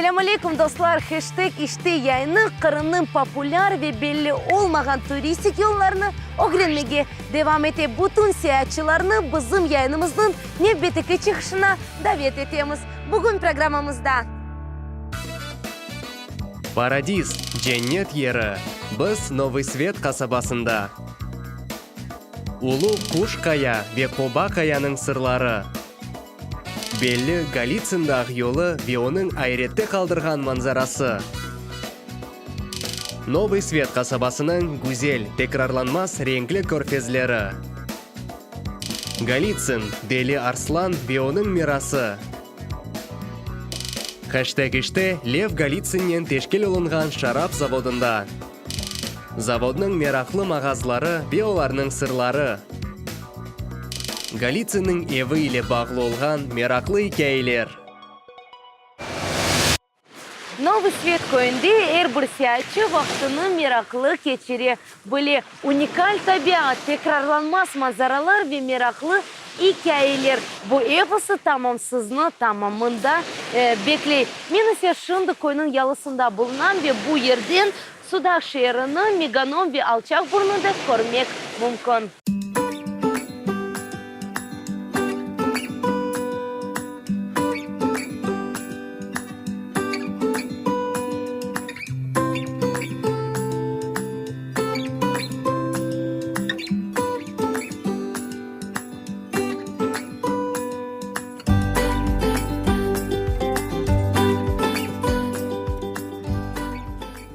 Selâm aleyküm, dostlar! Heşteg İşte yayını Qırımnıñ populâr ve belli olmağan turistik yollarını ögrenmege devam ete. Bütün seyaatçılarnı bizim yayınımıznıñ nevbetteki çıqışına davet etemiz. Bugün programmamızda. Paradis, cennet yeri. Biz Novıy Svet qasabasında. Ulu Quş Qaya ve Qoba Qayanıñ sırları. Belli Golitsın dağ yolu ve onıñ ayrette qaldırğan manzarası. Novıy Svet qasabasınıñ güzel, tekrarlanmaz renkli körfezleri. Golitsın, Deli Arslan ve onıñ mirası. Heşteg işte Lev Golitsınnen teşkil olunğan şarap zavodında. Zavodnıñ meraqlı mağazları ve olarnıñ sırları. Golitsınıñ evi ile bağlı olğan meraqlı ikâyeler. Novıy Svet köyünde er bir seyaatçı vaqtını meraqlı keçire bile. Unikal tabiat, tekrarlanmaz manzaralar ve meraqlı ikâyeler, bu episi tamam sizni tamam mında bekley. Men ise şimdi köyniñ yalısında bulunam ve bu yerden Sudaq şeerini, Meganom ve Alçaq burnunı da körmek mümkün.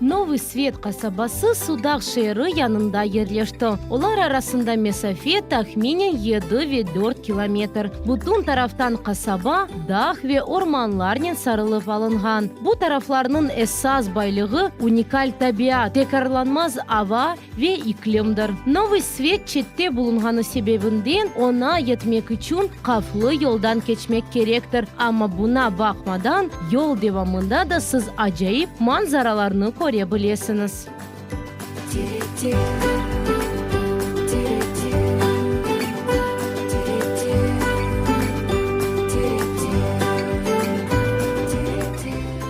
Novıy Svet qasabası Sudaq şeeri yanında yerleşti. Olar arasında mesafe tahminen yedi ve dört kilometr. Bütün taraftan qasaba dağ ve ormanlarnen sarılıp alınğan. Bu taraflarnıñ esas baylığı, unikal tabiat, tekrarlanmaz ava ve iklimdir. Novıy Svet çette bulunğanı sebebinden oña yetmek içün qaflı yoldan keçmek kerektir, amma buña baqmadan, yol devamında da siz acayip manzaralarnı köre bilesiñiz.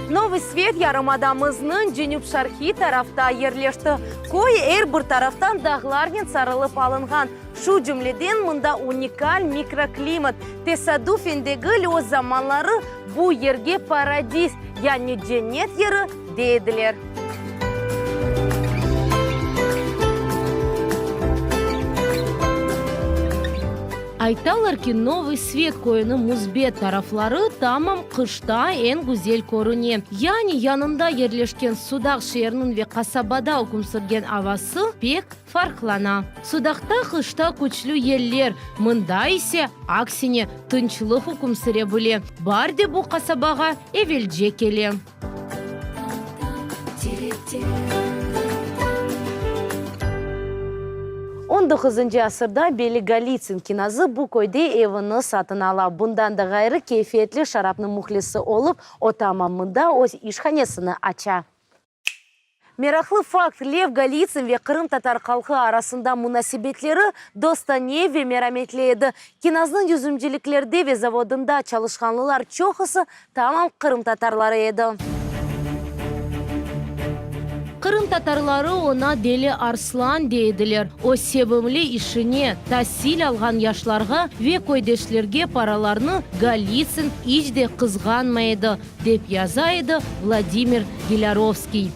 Novıy Svet yarımadamıznıñ cenüp-şarqiy tarafta yerleşti. Köy er bir taraftan dağlarnen sarılıp alınğan. Şu cümleden, mında unikal mikroklimat. Tesadüfen degil, o zamanları bu yerge paradis, yani cennet yeri dey ediler. Aytalar ki, Novıy Svet köyüniñ müsbet tarafları tamam qışta eñ güzel körüne. Yani yanında yerleşken Sudaq şeeriniñ ve qasabada üküm sürgen avası pek farqlana. Sudaqta qışta küçlü yeller, mında ise, aksine, tınçlıq üküm süre bile. Baar de bu qasabağa evelce kele. On doquzıncı asırda belli Golitsın kinazı bu köyde evini satın ala. Bundan da ğayrı, keyfiyetli şarapnıñ mühlisi olıp, o tamam mında öz işhanesini aça. Meraqlı fakt, Lev Golitsın ve qırımtatar halqı arasında munasebetleri dostane ve merametli edi. Kinaznıñ yüzümciliklerde ve zavodında çalışqanlılar çoqusı tamam qırımtatarları edi. Qırımtatarları oña Deli Arslan dey ediler. O, sevimli işine, tasil alğan yaşlarğa ve köydeşlerge paralarnı Golitsın iç de qızğanmay edi, dep yaza edi Vladimir Gilârovskiy.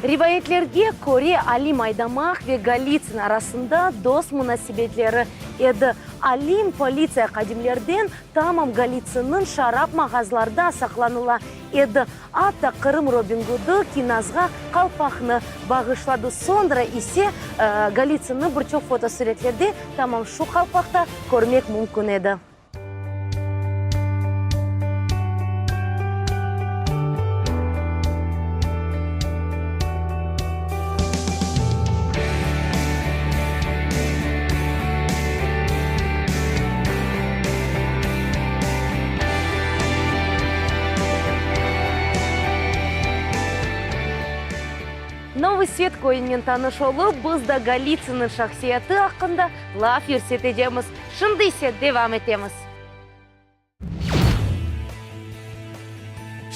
Rivayetlerge köre, Alim Aydamaq ve Golitsın arasında dost munasebetleri edi. Alim politsiya qadimlerden tamam Golitsınnıñ şarap mağazlarda saqlanıla edi. Atta Qırım Robin Gudı kinazğa qalpaqnı bağışladı, soñra ise Golitsınnı bir çoq fotosuretlerde tamam şu qalpaqta körmek mümkün edi. Novıy Svet köyünen tanış olıp, biz da Golitsınnıñ şahsiyeti aqqında laf yürsetecemiz. Şimdi ise devam etemiz.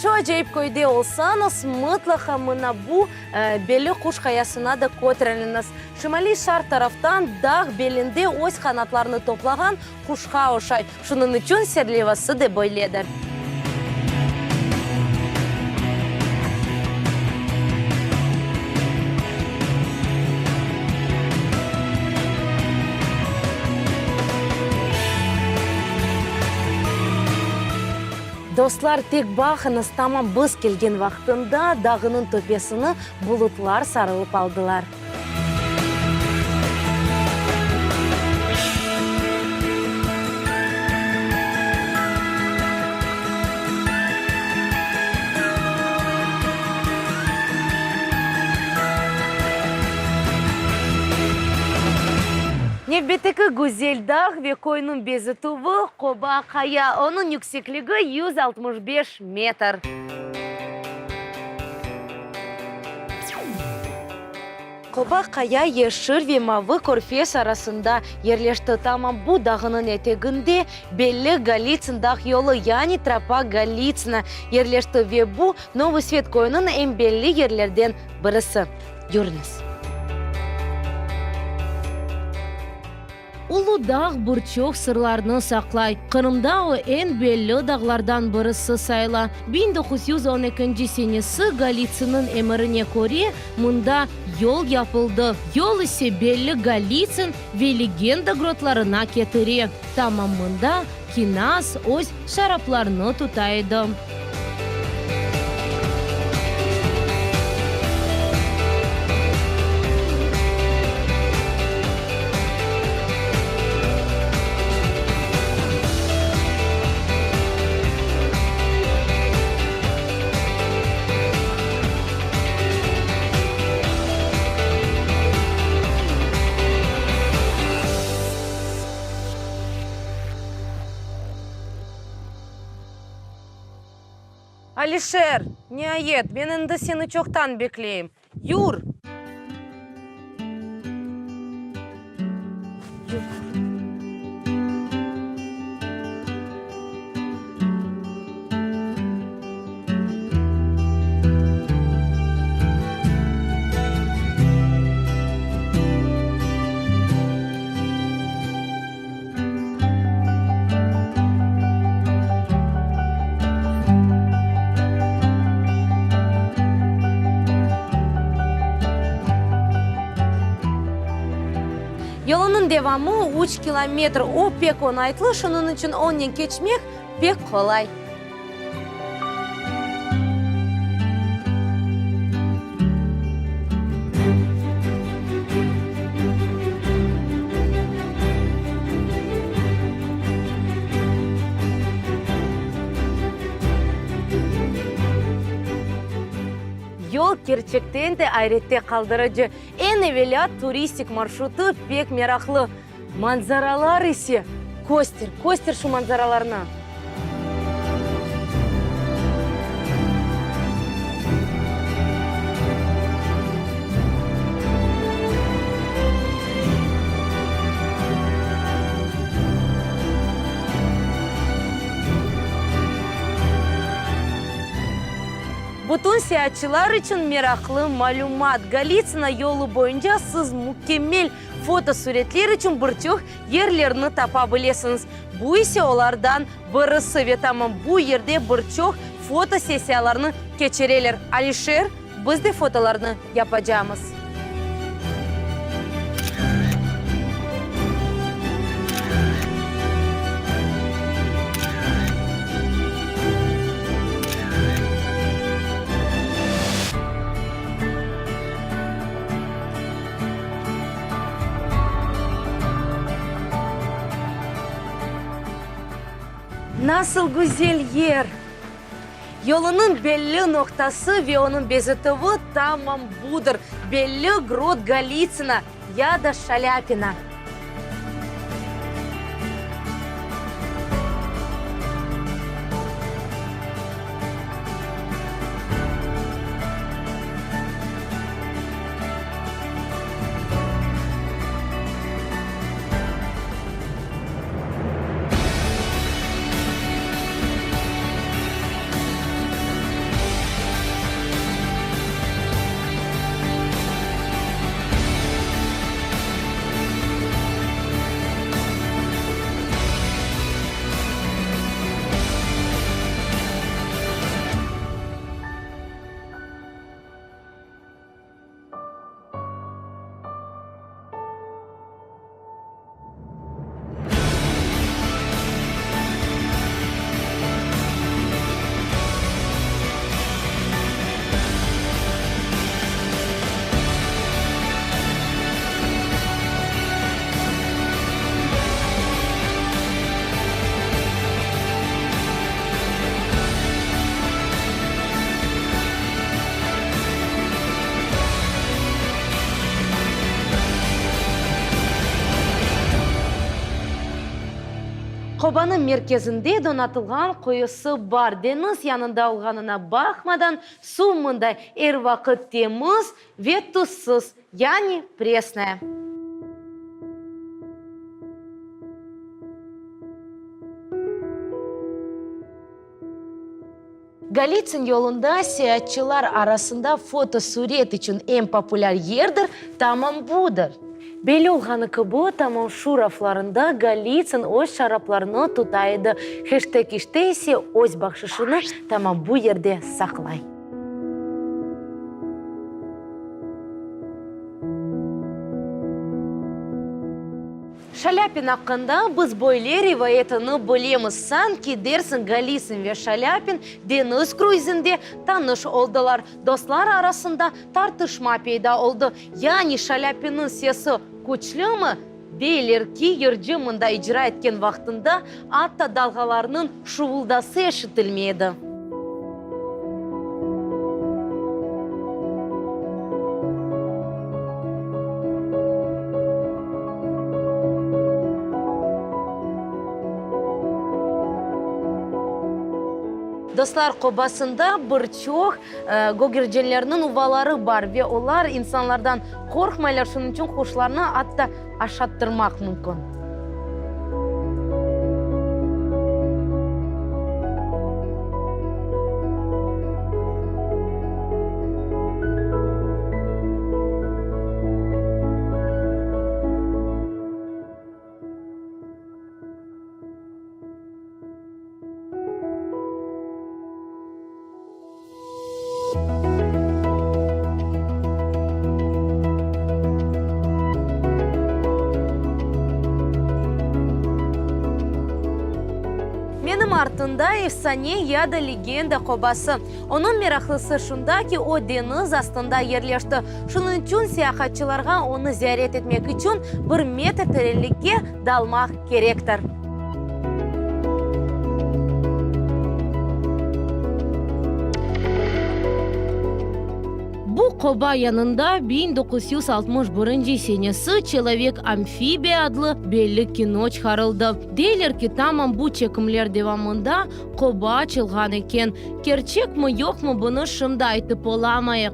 Şu acayip köyde olsañız, mıtlaqa mına bu belli Quş Qayasına da köteriliñiz. Şimaliy-şarq taraftan dağ belinde öz qanatlarını toplağan quşqa oşay. Şunıñ içün serlevası da böyledir. Dostlar, tek baqıñız, tamam biz kelgen vaqtında dağınıñ töpesini bulutlar sarılıp aldılar. Nevbetteki güzel dağ ve köyniñ bezetüvi, Qoba Qaya. Onıñ yüksekligi 165 metr. Qoba Qaya Yeşil ve Mavı körfez arasında yerleşti. Tamam bu dağınıñ eteginde belli Golitsın dağ yolu, yani Tropa Golitsına yerleşti ve bu, Novıy Svet köyüniñ eñ belli yerlerden birisi. Yürüñiz. Ulu dağ bir çoq sırlarnı saqlay. Qırımda o eñ belli dağlardan birisi sayıla. 1912 senesi Golitsınnıñ emirine köre mında yol yapıldı. Yol ise belli Golitsın ve Legenda grotlarına ketire. Tamam mında kinâz öz şaraplarını tuta edi. Alişer, niayet, men endi seni çoqtan bekleyim. Yur! Yur! Yolunıñ devamı üç kilometr. O pek oñaytlı, şunıñ içün onen keçmek pek qolay. Yol kerçekten de ayrette qaldırıcı. Eñ evelâ turistik marşrutı pek meraqlı. Manzaralar ise, köster, köster şu manzaralarnı! Bütün seyaatçılar içün meraqlı malümat, Golitsına yolu boyunca siz mükemmel Fotosuretler içün bir çoq yerlerni tapa bilesiñiz. Bu ise olardan birisi ve tamam bu yerde bir çoq fotosessiyalarnı keçireler. Alişer, biz de fotolarnı yapacamız. Nasıl güzel yer! Yolunıñ belli noqtası ve onıñ bezetüvi tamam budır, belli Grot Golitsına ya da Şalâpina. Qobanıñ merkezinde donatılğan quyusı bar. Deñiz yanında olğanına baqmadan, suv mında er vaqıt temiz ve tuzsuz, yani presnaya. Golitsin yolunda seyaatçılar arasında fotosuret içün eñ populâr yerdir, tamam budır. Belli olğanı kibi, tamam şu raflarında Golitsin öz şaraplarını tuta edi, heşteg işte ise öz bahşışını tamam bu yerde saqlay. Şalâpin aqqında biz böyle rivayetini bilemiz, sanki dersiñ Golitsin ve Şalâpin deñiz kruizinde tanış oldılar, dostlar arasında tartışma peyda oldı, yani Şalâpinniñ sesi küçlümi? Deyler ki, yırcı mında icra etken vaqtında atta dalğalarnıñ şuvuldası eşitilmey edi. Dostlar qobasında bir çoq gögercinlerniñ uvaları bar ve olar insanlardan qorqmaylar, şunıñ içün quşlarnı atta aşattırmaq mümkün. Menim artında efsane ya da legenda qobası. Onıñ meraqlısı şunda ki, o deñiz astında yerleşti. Şunıñ içün seyahatçılarğa onı ziyaret etmek içün bir metr terenlikke dalmaq kerektir. Bu qoba yanında 1961 senesi Çelovek-amfibiya adlı belli kino çıqarıldı. Deyler ki, tamam bu çekimler devamında qoba açılğan eken. Kerçekmi, yoqmı, bunı şimdi aytıp olamayıq.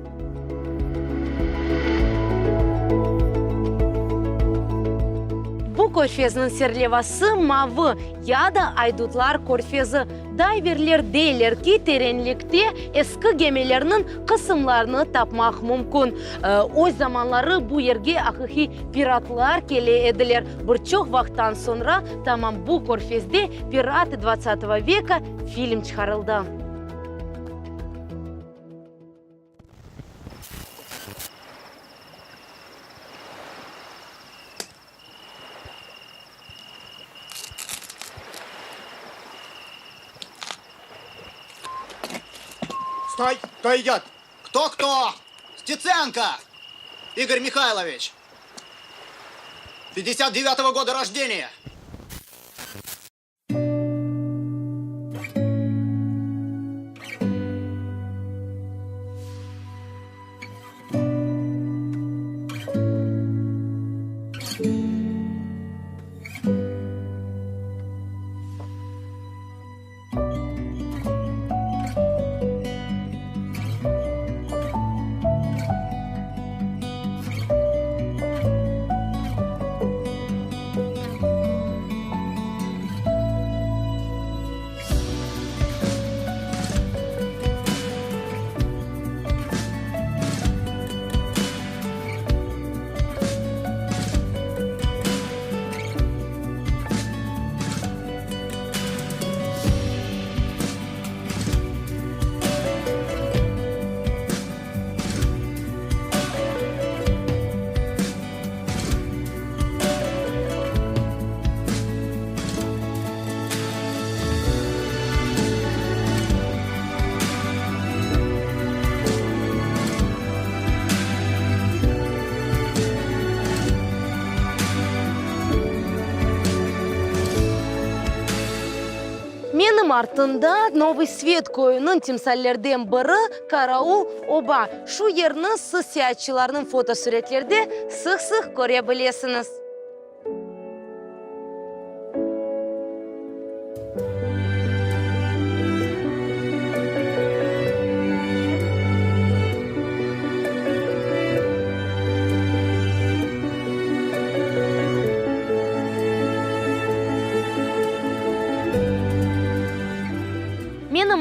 Bu körfezniñ serlevası Mavı ya da Aydutlar körfezi. Dayverler deyler ki, terenlikte eski gemilerniñ qısımlarını tapmaq mümkün. Öz zamanları bu yerge aqiqiy piratlar kele ediler. Bir çoq vaqıttan soñra tamam bu körfezde Piratı dvadtsatogo veka film çıqarıldı. Стой! Кто идет? Кто-кто? Стеценко! Игорь Михайлович! 59-го года рождения! Menim artımda Novıy Svet köyüniñ timsallerden biri, Karaul oba. Şu yerni siz seyaatçılarnıñ fotosuretlerde sıq-sıq köre bilesiñiz.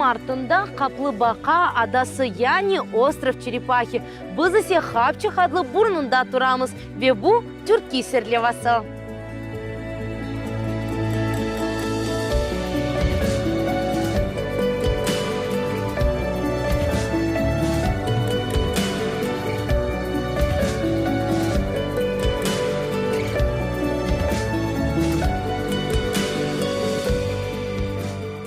Onıñ artında Qaplıbaqa adası, yani Ostrov Çerepahi. Biz ise Hapçıq adlı burnunda turamız ve bu türkiy serlevası.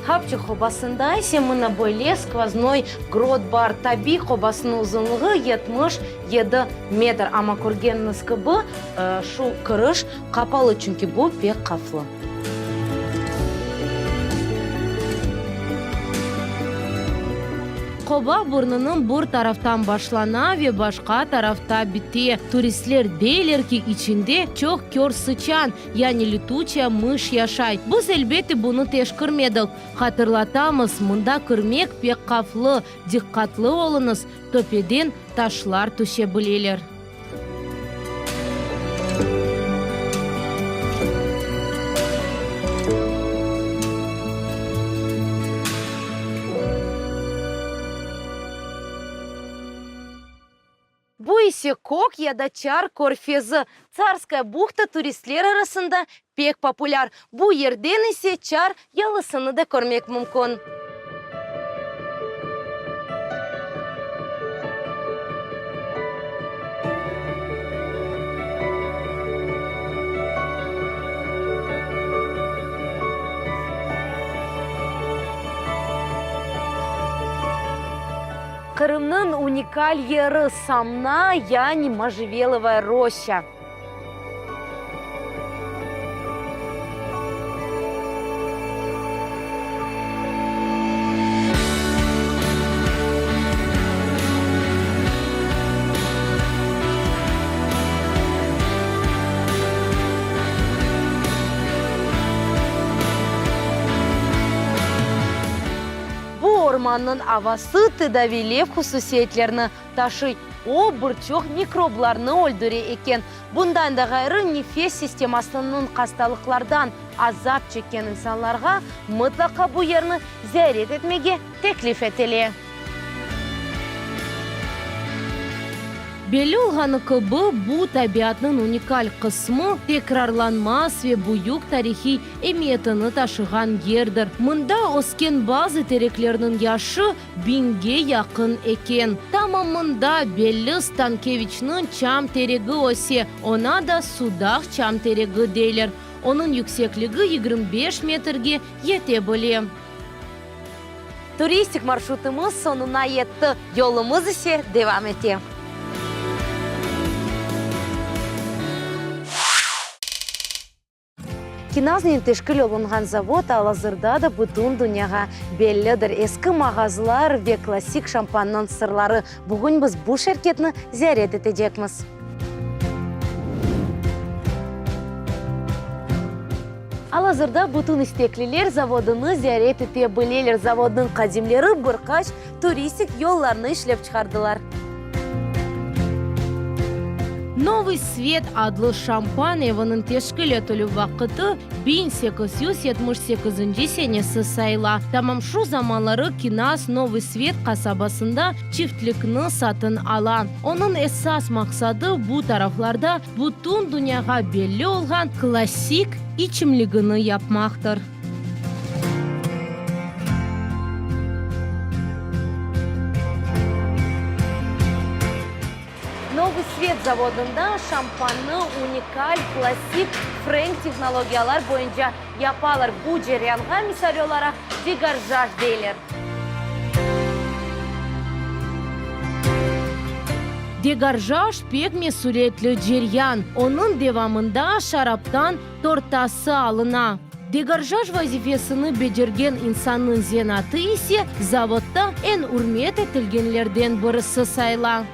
Hapçıq qobasında ise mına böyle skvoznoy grot bar. Tabiiy qobasınıñ uzunlığı 77 metr, amma körgeniñiz kibi, şu kiriş qapalı, çünki bu pek qaflı. Qoba burnunıñ bir taraftan başlana ve başqa tarafta bite. Turistler deyler ki, içinde çoq kör sıçan, yani letüçaya mış yaşay. Biz, elbette, bunı teşkirmedik. Hatırlatamız, mında kirmek pek qaflı, diqqatlı oluñız, töpeden taşlar tüşe bileler. Bu ise Kök ya da Çar körfezi, Tsarskaya buhta turistler arasında pek populâr. Bu yerden ise Çar yalısını da körmek mümkün. Qırımnıñ unikal yeri, Samna, yani Mojivelovaya roşça. Bu ormannıñ avası tedaviylev hususiyetlerini taşıy, o, bir çoq mikroblarnı öldüre eken. Bundan da ğayrı, nefes sistemasınıñ hastalıqlardan azap çekken insanlarğa mıtlaqa bu yerni ziyaret etmege teklif etile. Belli olğanı kibi, bu tabiatnıñ unikal qısmı, tekrarlanmaz ve büyük tarihiy emiyetini taşığan yerdir. Mında ösken bazı tereklerniñ yaşı biñge yaqın eken. Tamam mında belli Stankeviçniñ çam teregi öse, oña da Sudaq çam teregi deyler. Onıñ yüksekligi 25 metrge yete bile. Turistik marşrutımız soñuna yetti, yolumız ise devam ete. Kinaznen teşkil olunğan zavod al-azırda da bütün dünyağa bellidir. Eski mağazlar ve klassik şampannıñ sırları. Bugün biz bu şirketni ziyaret etecekmiz. Al-azırda bütün istekliler zavodını ziyaret ete bileler. Zavodnıñ qadimleri bir qaç turistik yollarnı işlep çıqardılar. Novıy svet adlı şampan eviniñ teşkil etilüv vaqıtı 1878-nci senesi sayıla. Tamam şu zamanları kinaz Novıy Svet qasabasında çiftlikni satın ala. Onıñ esas maqsadı bu taraflarda bütün dünyağa belli olğan klassik içimligini yapmaqtır. Novıy Svet zavodında şampannı unikal klassik frenk tehnologiyalar boyunca yapalar. Bu ceryanğa, misal olaraq, degorjaj deyler. Degorjaj pek mesülietli ceryan, onıñ devamında şaraptan tortası alına. Degorjaj vazifesini becergen insannıñ zenaatı ise zavodda eñ ürmet etilgenlerden birisi sayıla.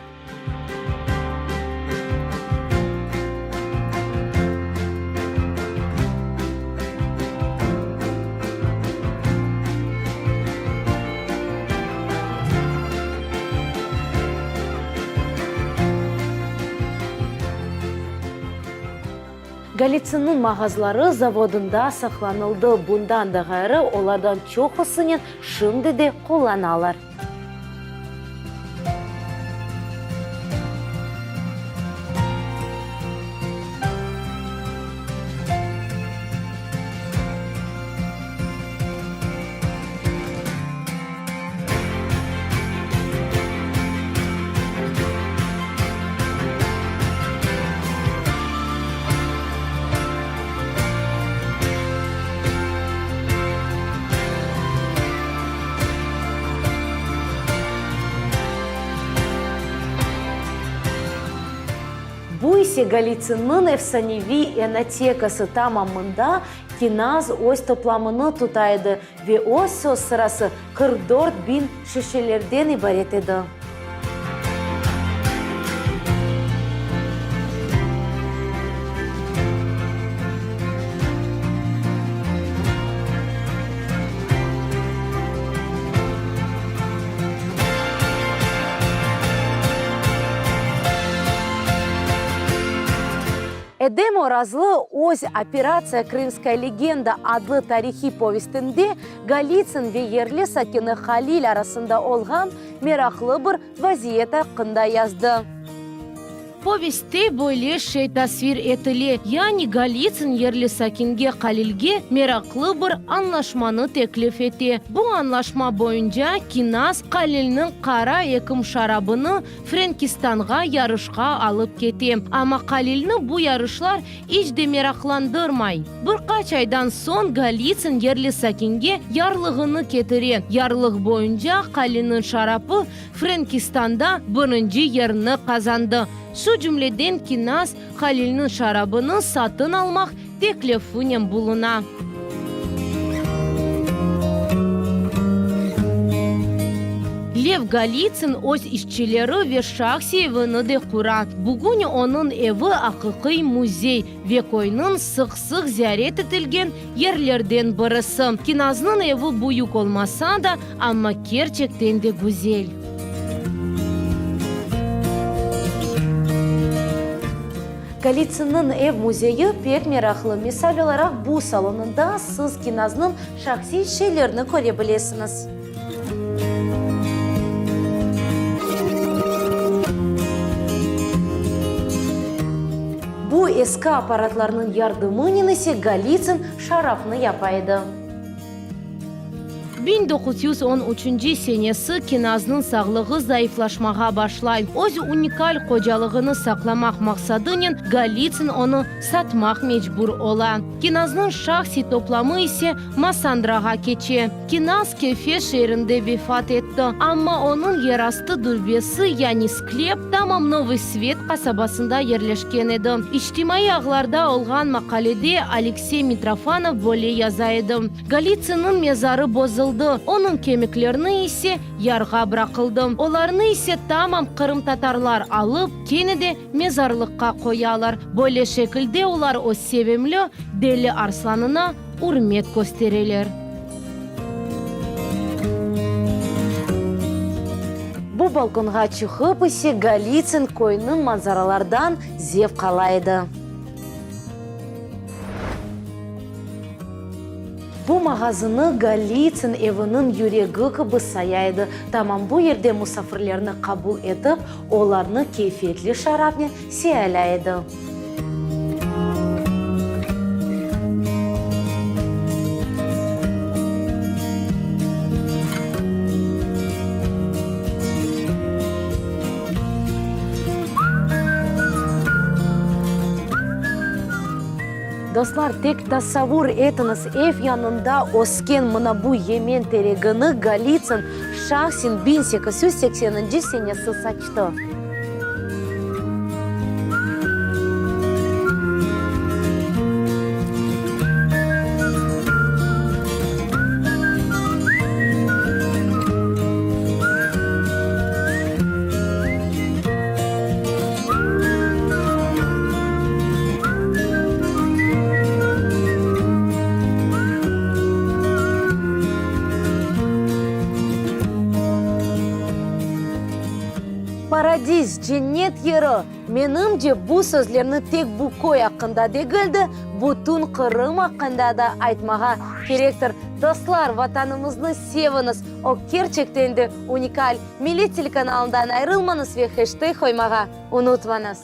Golitsınnıñ mağazları zavodında saqlanıldı, bundan da ğayrı, olardan çoqusınen şimdi de qullanalar. Bu ise Golitsınnıñ efsaneviy enotekası, tamam mında kinaz öz toplamını tuta edi Ve o, söz sırası, 44 biñ şişelerden ibaret edi. Edem Orazlı öz Operatsiya Krımskaya legenda adlı tarihiy povestinde Golitsın ve yerli sakini Halil arasında olğan meraqlı bir vaziyet aqqında yazdı. Povestte böyle şey tasvir etile, yani Golitsın yerli sakinge Halilge meraqlı bir añlaşmanı teklif ete. Bu añlaşma boyunca kinaz Halilniñ qara ekim şarabını Frenkistanğa yarışqa alıp kete. Amma Halilni bu yarışlar iç de meraqlandırmay. Bir qaç aydan soñ Golitsın yerli sakinge yarlığını ketire. Yarlıq boyunca Halilniñ şarapı Frenkistanda birinci yerni qazandı. Şu cümleden kinaz Halilniñ şarabını satın almaq teklifinen buluna. Lev Golitsın öz işçileri ve şahsiy evini de qura. Bugün onıñ evi aqiqiy müzey ve köyniñ sıq-sıq ziyaret etilgen yerlerden birisi. Kinaznıñ evi büyük olmasa da, amma kerçekten de güzel. Golitsınnıñ ev müzeyi pek meraqlı. Misal olaraq, bu salonında siz kinaznıñ şahsiy şeylerini köre bilesiñiz. Bu eski apparatlarnıñ yardımınen ise Golitsın şarapnı yapa edi. 1913 senesi kinaznıñ sağlığı zayıflaşmağa başlay. Öz unikal qocalığını saqlamaq maqsadınen Golitsın onı satmaq mecbur ola. Kinaznıñ şahsiy toplamı ise Massandrağa keçe. Kinaz Kefe şeerinde vefat etti, amma onıñ yerastı dürbesi, yani sklep, tamam Novıy Svet qasabasında yerleşken edi. İçtimaiy ağlarda olğan maqalede Aleksey Mitrofanov böyle yaza edi, Golitsınnıñ mezarı bozuldı, onıñ kemiklerini ise yarğa bıraqıldı. Olarnı ise tamam qırımtatarlar alıp, kene de mezarlıqqa qoyalar. Böyle şekilde olar öz sevimli deli arslanına ürmet köstereler. Bu balkonğa çıqıp ise Golitsın köyüniñ manzaralardan zevq ala edi. Bu mağazını Golitsın eviniñ yüregi kibi saya edi. Tamam bu yerde musafirlerni qabul etip, olarnı keyfiyetli şarapnen seyalay edi. Dostlar, tek tasavvur etiñiz, ev yanında ösken mına bu yemen teregini Golitsın şahsen 1880-nci senesi saçtı. Vatanımız cennet yeri! Menimce, bu sözlerni tek bu köy aqqında degil de, bütün Qırım aqqında da aytmağa kerektir. Dostlar, Vatanımıznı seviñiz, o kerçekten de unikal! Millet telekanalından ayrılmañız ve heşteg qoymağa unutmañız!